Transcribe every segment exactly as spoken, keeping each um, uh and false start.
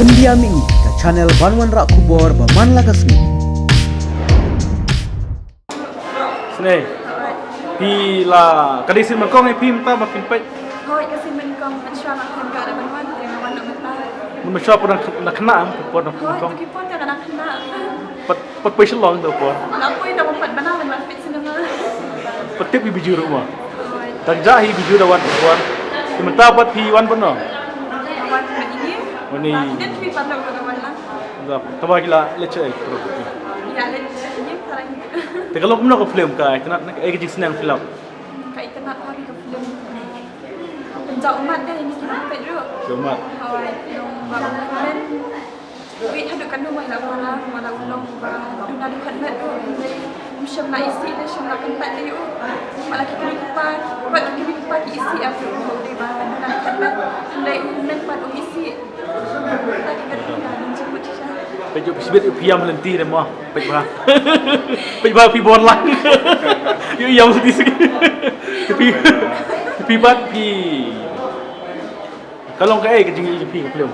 India Mini, ka channel ban wanrah khubor ba man la ka sngi. Sngewbha. Phi la ka dei sien nyngkong ïa phi mynta ba phin peit? Hooid, ka sien nyngkong, mynshuwa la khlem ka da ban wan, te nga wan mynta. Mynshuwa phi dang khynnah, phi phi dang khynnah. Hooid, nyngkong. Phi phi ka dang khynnah. Pat, pat phi shu long da por. La poi da pat bana ban wan peit cinema. Pat tip hi Biju ruh mo. Hooid. Dang jah hi Biju da wan por. Te mynta pat phi wan bano? Wan peit ïa. Wan ïa. Wan peit phi pat da wan lang. Da, taba ki la leit sha ei, pro. Ïa leit sha ei, tara ïa. Te ka long kumno ka film, ka itynnad ne, eh, ka jingsneng film? Ka itynnad ha ka film. Pynjah ummat ka ïa ngi ki nongpeit ruh. Pynjah ummat. Hooid, long ba men. Wei haduh katno mai la para, ma la u long ba duna dkhot met ruh. Hynrei um shym la isih ne shym la kyntait ne u. Ma la ki kmie ki kpa, pat ki kmie ki kpa ki isih ïa u, dei ba duna dkhot met. Hynrei u men pat um isih. Peit ju phi sbit phi ïam lynti re mo. Peit bha. Peit bha phi bor lang. Ïu ïam lynti sik. Phi, phi bat phi. Ka long kaei ka jingïohi jong phi ka film?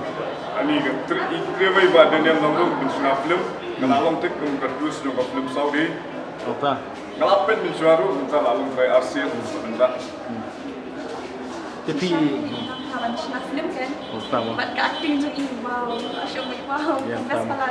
Ani ka tri, i tri wei ba Daniel Nongrum pynshna film. Ka la long tik kum ka dus jong ka film Saudi. Ota. Nga la peit mynshuwa ruh, mynta la long trai arsien, mynta. Te phi. Ka ban shna film kan. Ota mo. Bad ka acting jong i, wow, ka shoh mo, wow. Ya, best pala.